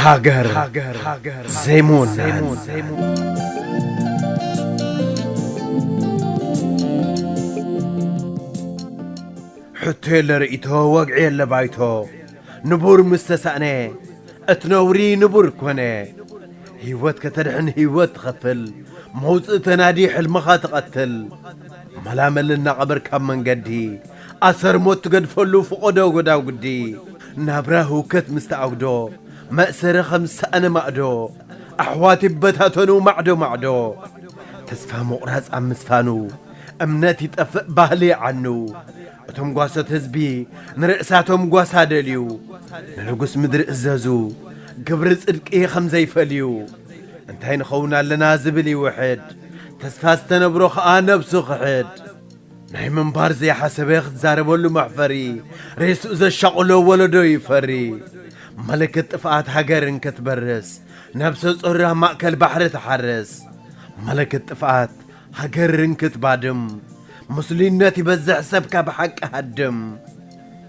ሃገር ዘይምውናን። ሕቶ የለ ርእይቶ፣ ወግዒ የለ ባይቶ። ንቡር ምስ ተሳእነ፣ እቲ ነውሪ ንቡር ኮነ። ህይወት ከተድሕን ህይወት ትኸፍል፣ መውፅእ ተናዲ ሕልምኻ ትቐትል። መላመል እናቐበርካ ኣብ መንገዲ፣ ኣሰር ሞት ትገድፈሉ ፍቖዶ ጎዳጉዲ። ናብራ ህውከት ምስ ተኣጉዶ፣ መእሰሪ ከም ዝሰኣነ ማእዶ። ኣሕዋት ይበታተኑ ማዕዶ ማዕዶ። ተስፋ ምቑራፅ ኣብ ምስፋኑ፣ እምነት ይጠፍእ ባህሊ ይዓኑ። እቶም ጓሶት ህዝቢ ንርእሳቶም ጓሳ ደልዩ፣ ንንጉስ ምድሪ እዘዙ፣ ግብሪ ጽድቂ ከም ዘይፈልዩ። እንታይ ንኸውን ኣለና ዝብል ይውሕድ፣ ተስፋ ዝተነብሮ ኸኣ ነብሱ ክሕድ። ናይ ምንባር ዘይሓሰበ ክትዛረበሉ መሕፈሪ፣ ሬስኡ ዘሻቕሎ ወለዶ ይፈሪ። መለከት ጥፍኣት ሃገር እንክትበርስ፣ ነብሰ ጾር ኣብ ማእከል ባሕሪ ትሓርስ። መለከት ጥፍኣት ሃገር እንክትባድም፣ ምስሉይነት ይበዝሕ ሰብ ካብ ሓቂ ሃድም።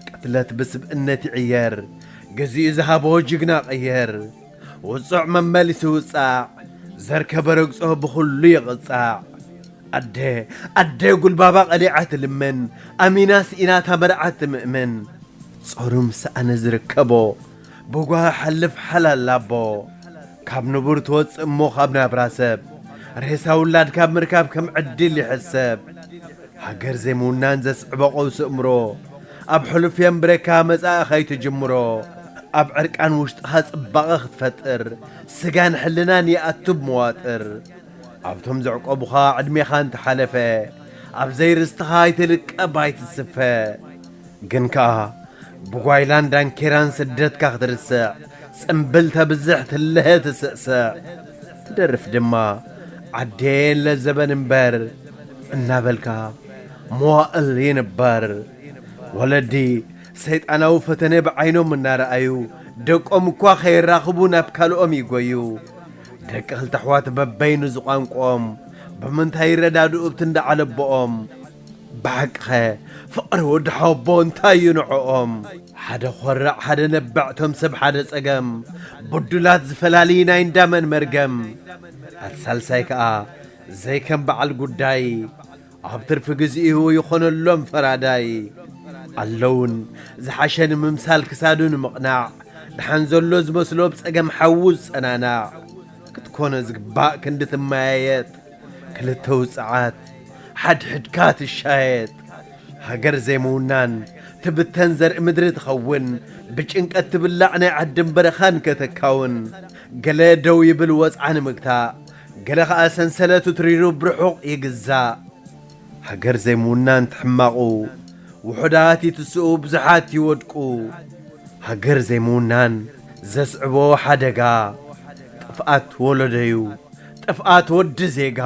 ቅትለት ብስብእነት ይዕየር፣ ገዚኡ ዝሃቦ ጅግና ቀየር። ውጹዕ መመሊሱ ውጻዕ፣ ዘርከበ ረግጾ ብኹሉ ይቕጻዕ። ኣደ፣ ኣደ ጉልባባ ቀሊዓ ትልምን፣ ኣሚና ስኢና እታ መርዓት ትምእምን። ጾሩ ምስ ሰኣነ ዝርከቦ፣ ብጓ ሓልፍ ሓላል ኣቦ። ካብ ንቡር ትወጽእ እሞ ካብ ናብራ ሰብ፣ ሬሳ ውላድ ካብ ምርካብ ከም ዕድል ይሕሰብ። ሃገር ዘይምውናን ዘስዕቦ ቀውሲ እምሮ፣ ኣብ ሕሉፍ የንብረካ መጻኢ ከይትጅምሮ። ኣብ ዕርቃን ውሽጥኻ ጽባቐ ክትፈጥር፣ ስጋን ሕልናን ይኣቱ ብመዋጥር። ኣብቶም ዘዕቆቡኻ ዕድሜኻ እንተሓለፈ፣ ኣብ ዘይርስትኻ ኣይትልቀብ ኣይትስፈ። ግን ከኣ ብጓይላን ዳንኬራን ስደትካ ክትርስዕ፣ ጽምብል ተብዝሕ ትልሀ ትስዕስዕ። ትደርፍ ድማ ዓደየን ለዘበን እምበር እናበልካ መዋእል ይንበር። ወለዲ ሰይጣናዊ ፈተነ ብዓይኖም እናረኣዩ፣ ደቆም እኳ ከየራኽቡ ናብ ካልኦም ይጎዩ። ደቂ ክልተ ኣሕዋት በበይኑ ዝቋንቆም፣ ብምንታይ ይረዳድኡ ኣብቲ እንዳ ዓለቦኦም? ብሓቅኸ ፍቕሪ ወዲ ሓወቦ እንታይ እዩ ንዕኦም? ሓደ ኾራዕ ሓደ ነባዕቶም ሰብ ሓደ ጸገም፣ ብዱላት ዝፈላሊ ናይ እንዳመን መርገም። ኣቲ ሳልሳይ ከኣ ዘይከም በዓል ጉዳይ፣ ኣብ ትርፊ ግዜኡ ይኾነሎም ፈራዳይ። ኣለውን ዝሓሸ ንምምሳል ክሳዱ ንምቕናዕ፣ ደሓን ዘሎ ዝመስሎ ብጸገም ሓዉ ዝጸናናዕ። ክትኮኖ ዝግባእ ክንዲ ትመያየጥ፣ ክልተ ውጽዓት ሓድሕድካ ትሻየጥ። ሃገር ዘይምውናን ትብተን ዘርኢ ምድሪ ትኸውን፣ ብጭንቀት ትብላዕ ናይ ዓድን በረኻን ከተካውን። ገለ ደው ይብል ወጽዓ ንምግታእ፣ ገለ ኸኣ ሰንሰለቱ ትሪሩ ብርሑቕ ይግዛእ። ሃገር ዘይምውናን ትሕማቑ፣ ውሑዳት ይትስኡ ብዙሓት ይወድቁ። ሃገር ዘይምውናን ዘስዕቦ ሓደጋ፣ ጥፍኣት ወለዶዩ፣ ጥፍኣት ወዲ ዜጋ።